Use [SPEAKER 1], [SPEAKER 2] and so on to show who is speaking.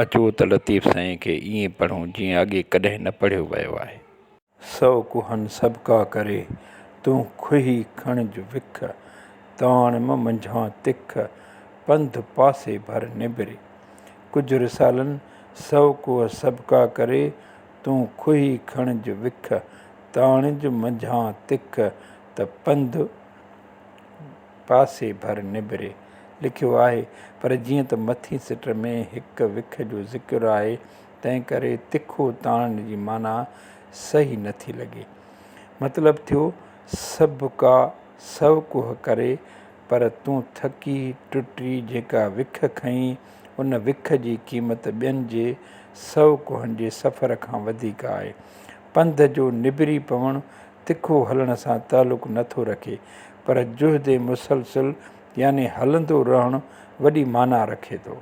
[SPEAKER 1] اچو ته لطيف سائين کي ائين پڙهون جيئن اڳي ڪڏهن نه پڙهيو ويو آهي. سو ڪوهن سڀڪا ڪري، تون کوهي کڻج وک، تاڻ م منجهان تک، پنڌ پاسي ڀر نبري. ڪجهه رسالن سو ڪوهه سڀڪا ڪري، تون کوهي کڻج وک، تاڻج منجهان تک، ته پنڌ پاسي ڀر نبري. لکيو آهي، پر جيئن ته مٿين سٽ ۾ هڪ وک جو ذڪر آهي، تنهنڪري تکو تاڻڻ جي معنيٰ صحيح نه ٿي لڳي. مطلب ٿيو سڀ ڪا سو ڪوهه ڪري، پر تون ٿڪي ٽٽي جيڪا وک کنئي، ان وک جي قيمت ٻين جي سو ڪوهن جي سفر کان وڌيڪ آهي. پنڌ جو نبري پوڻ تکو هلڻ سان تعلق نه ٿو رکي، پر جهد مسلسل يعني هلندو رهڻ وڏي معنيٰ رکي ٿو.